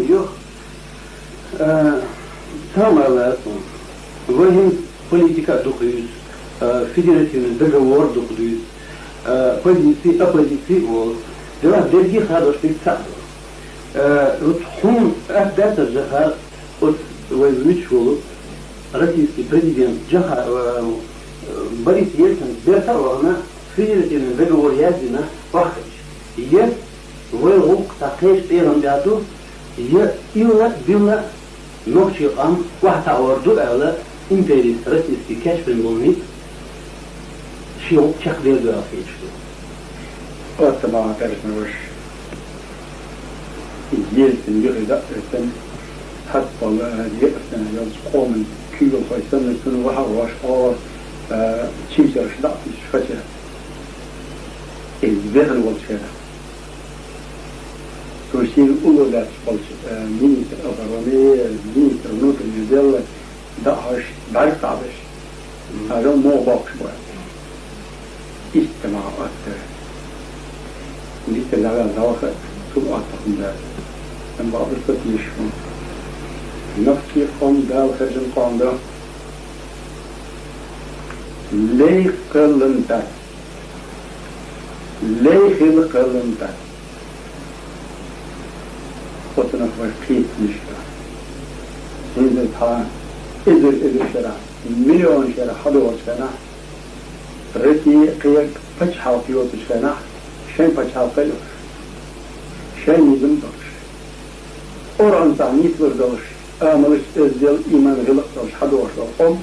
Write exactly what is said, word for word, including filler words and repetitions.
Йох, э, цхьа хӀама ала лаьа суна. Вай хӀинца политика дукха дуьйцу, э, федеративный договор дукха дуьйцу, э, позиции, оппозиции олу. Делахь дерриге а хадош дерг цхьаъ ду. Э, вот хӀума атта дац, Джохар, оцу вай вуьйцуш волу российский президент Джохар, э, Борис Ельцин берта а вахана, федеративный договор яздина вахкача. Я вай гӀуллакх цхьа кхечу тӀегӀан тӀехь ду, я илла-билла нохчийн къам охьатаӀор ду аьлла, империст российский кечбина болу ницкъ шен гӀуллакх чекхдер ду аьлла хеташ ду. Оццу ма гӀерташ ма ваша. Ельцин юхе даъ а оьцуш, цхьацца йолчу къоман куьйгалхой санна, цунна вахьа а вош, хьо, а, чимсараш дӀа а туьйсуш хача. Иза вехна волчу хенахь, цо шена улло лаьтташ болчу, э, министр обороны, министр внутренних дел дӀа а хьоьжуш, бӀаьрг схьабеш, цара муха боккхуш бу аьлла. Иштта ма оттара. Дика лаьвал дӀаваха, цул оттархьама дац. Амма бакъ ду со тешаш хӀума. Нохчийн къам Дала хаьржина къам ду. Лей кхоьллина дац. Лей хила кхоьллина дац. Оцунах вай кхетамаш ду. ХӀинца цхьа эзар-эзар шарахь, миллион шарахь хьадогӀучу хенахь, Россия кхин пачхьалкх йоцучу хенахь, шайн пачхьалкх а йолуш, шайн низам а долуш, Къуръан цхьа нийсалур долуш, амалш, эздел, иман, гӀиллакх долуш хьадогӀуш долу къам,